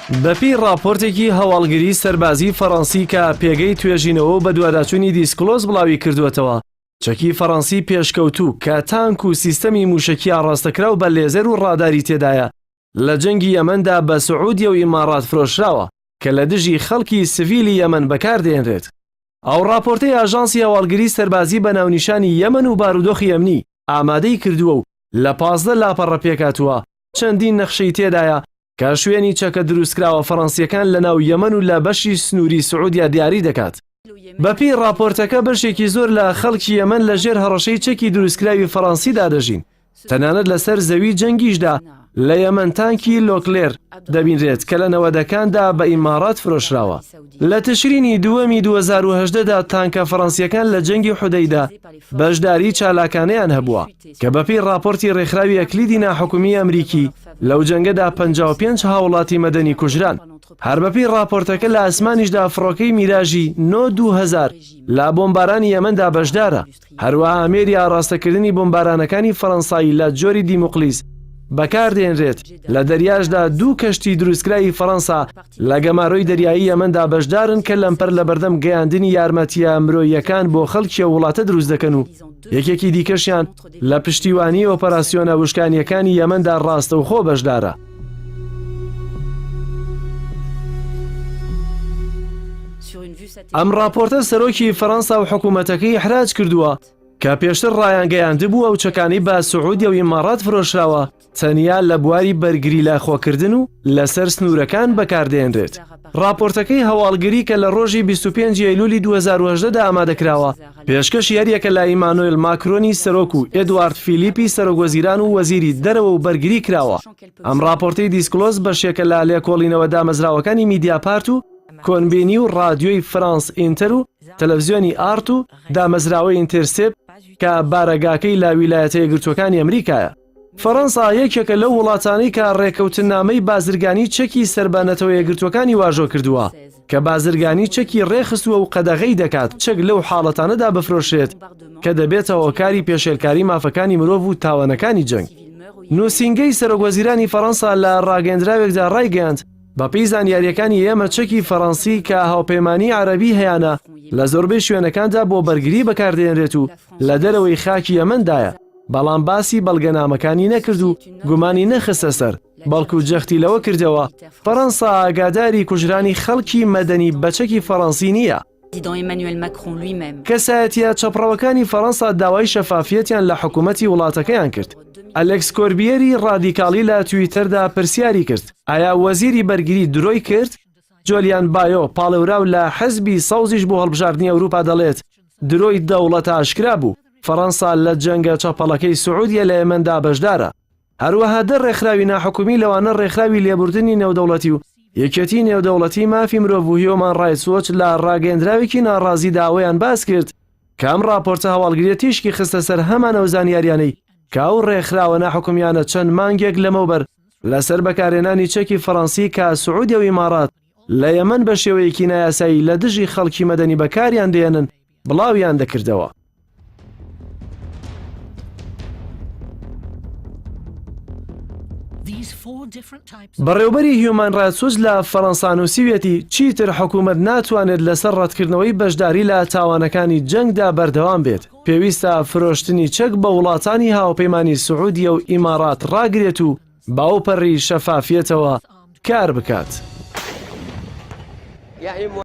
بەپێی ڕاپۆرتێکی هەواڵگری سەربازی فەڕەنسی کە پێگەی توێژینەوە و بەدواداچوونی دیسکلۆز بڵاوی کردووەتەوە، چەکی فەڕەنسی پێشکەوتوو کە تانک و سیستەمی مووشەکی ئاڕاستەکراو بە لێزەر و ڕاداری تێدایە، لە جەنگی یەمەندا بە سعودیە و ئیماڕات فرۆشراوە کە لە دژی خەڵکی سڤیلی یەمەن بەکاردێنرێت. ئەو ڕاپۆرتەی ئاژانسی هەواڵگری سەربازی بە ناونیشانی یەمەن و بارودۆخی ئەمنی ئامادەی کردووە و لە 15 لاپەڕە پێکهاتووە، چەندین نەخشەی تێدایە کە شوێنی چەکە دروستکراوە فەڕەنسییەکان لەناو یەمەن و لە بەشی سنووری سعودیا دیاری دەکات. بەپێی ڕاپۆرتەکە بەشێکی زۆر لە خەڵکی یەمەن لەژێر هەڕەشەی چەکی دروستکراوی فەڕەنسیدا دەژین، تەنانەت لەسەر زەوی جەنگیشدا لە یەمەن تانکی لۆکلێر دەبینرێت کە لە نەوەدەکاندا بە ئیماڕات فرۆشراوە. لە تشرینی دووەمی 2018 دا تانکە فەڕەنسییەکان لە جەنگی حودەیدە بەشداری چالاکانەیان هەبووە کە بەپێی ڕاپۆرتی ڕێکخراوی ئەکلیدی ناحکومی ئەمریکی لەو جەنگەدا 55 هاوڵاتی مەدەنی کوژران. هەر بەپێی ڕاپۆرتەکە لە ئاسمانیشدا فڕۆکەی میراژی نۆ 2000 لە بۆمبارانی یەمەندا بەشدارە. هەروەها ئامێری ئاڕاستەکردنی بۆمبارانەکانی فەڕەنسایی لە جۆری دیموقلیس بەکاردێنرێت، لە دەریاشدا دوو کەشتی دروستکراوی فەڕەنسا لە گەمارۆی دەریایی یەمەندا بەشدارن کە لەمپەر لەبەردەم گەیاندنی یارمەتییە مرۆییەکان بۆخ خەڵکی ئەو وڵاتە دروست دەکەن و یەکێکی دیکەشیان لە پشتیوانی ئۆپەراسیۆنە وشکانییەکانی یەمەندا ڕاستەوخۆ بەشدارە. ئەم ڕاپۆرتە سەرۆکی فەرەنسا و حکوومەتەکەی ئیحراج کردووە کە پێشتر ڕایانگەیاندبوو ئەو چەکانەی بە سعودیە و ئیماڕات فرۆشراوە تەنیا لە بواری بەرگری لە خۆکردن و لەسەر سنوورەکان بەکاردێنرێت. ڕاپۆرتەکەی هەواڵگری کە لە ڕۆژی 25 ئەیلولی 2018 دا ئامادەکراوە، پێشکەشی هەریەکە لە ئیمانۆیل ماکرۆنی سەرۆک و ئێدوارد فیلیپی سەرۆکوەزیران و وەزیری دەرەوە و بەرگری کراوە. ئەم ڕاپۆرتەی دیسکلۆز بەشێکە لە لێکۆڵینەوە دامەزراوەکانی میدیاپارت و کۆنبینی و ڕادیۆی فرانس ئینتەر و تەلەفزیۆنی ئارت و دامەزراوەی ئینتێرسێپت کە بارەگاکەی لە ویلایەتە یەکگرتووەکانی ئەمریکایە. فەرەنسا یەکێکە لەو وڵاتانەی کە ڕێککەوتننامەی بازرگانی چەکی سەر بە نەتەوە یەکگرتووەکانی واژۆ کردووە کە بازرگانی چەکی ڕێکخستووە و قەدەغەی دەکات چەک لەو حاڵەتانەدا بفرۆشرێت کە دەبێتە هۆکاری پێشێلکاری مافەکانی مرۆڤ و تاوانەکانی جەنگ. نووسینگەی سەرۆکوەزیرانی فەرەنسا لە ڕاگەیەندراوێکدا ڕایگەیاند، بەپێی زانیارییەکانی ئێمە چەکی فەرەنسی کە هاوپەیمانیی عەرەبی هەیانە لە زۆربەی شوێنەکاندا بۆ بەرگری بەکاردەهێنرێت و لە دەرەوەی خاکی یەمەندایە، بەڵام باسی بەڵگەنامەکانی نەکرد و گومانی نەخستە سەر، بەڵکو جەختی لەوە کردەوە فەرەنسا ئاگاداری کوژرانی خەڵکی مەدەنی بە چەکی فەرەنسی نییە. کەسایەتییە چەپڕەوەکانی فەرەنسا داوای شەفافیەتیان لە حکومەتی وڵاتەکەیان کرد. ئەلێکس کۆربیێری ڕادیکاڵی لە تویتەردا پرسیاری کرد، ئایا وەزیری بەرگری درۆی کرد؟ جۆلیان بایۆ، پاڵێوراو لە حزبی سەوزیش بۆ هەڵبژاردنی ئەوروپا دەڵێت، درۆی دەوڵەت ئاشکرا بوو، فەرەنسا لە جەنگە چەپەڵەکەی سعودیە لە یەمەندا بەشدارە. هەروەها دە ڕێکخراوی ناحکومی لەوانە ڕێکخراوی لێبوردنی نێودەوڵەتی و یەکێتی نێودەوڵەتی مافی مرۆڤ و هیۆمان ڕایتس وۆچ لە ڕاگەیەندراوێکی ناڕازیدا ئەوەیان باس کرد کە ئەم ڕاپۆرتە هەواڵگریە تیشکی خستە سەر هەمان ئەو زانیاریانەی کە ئەو ڕێکخراوە ناحکومیانە چەند مانگێک لەمەوبەر لەسەر بەکارهێنانی چەکی فەڕەنسی کە سعودیە و ئیماڕات لە یەمەن بە شێوەیەکی نایاسایی لە دژی خەڵکی مەدەنی بەکاریان دێنن بڵاویان دەکردەوە. بەڕێوبەری هیومان ڕایتس وۆچ لە فەرەنسا نووسیویەتی، چیتر حکوومەت ناتوانێت لەسەر ڕەتکردنەوەی بەشداری لە تاوانەکانی جەنگدا بەردەوام بێت، پێویستە فرۆشتنی چەک بە وڵاتانی هاوپەیمانی سعودیە و ئیماڕات ڕاگرێت و بەئەوپەڕی شەفافیەتەوە کار بکات.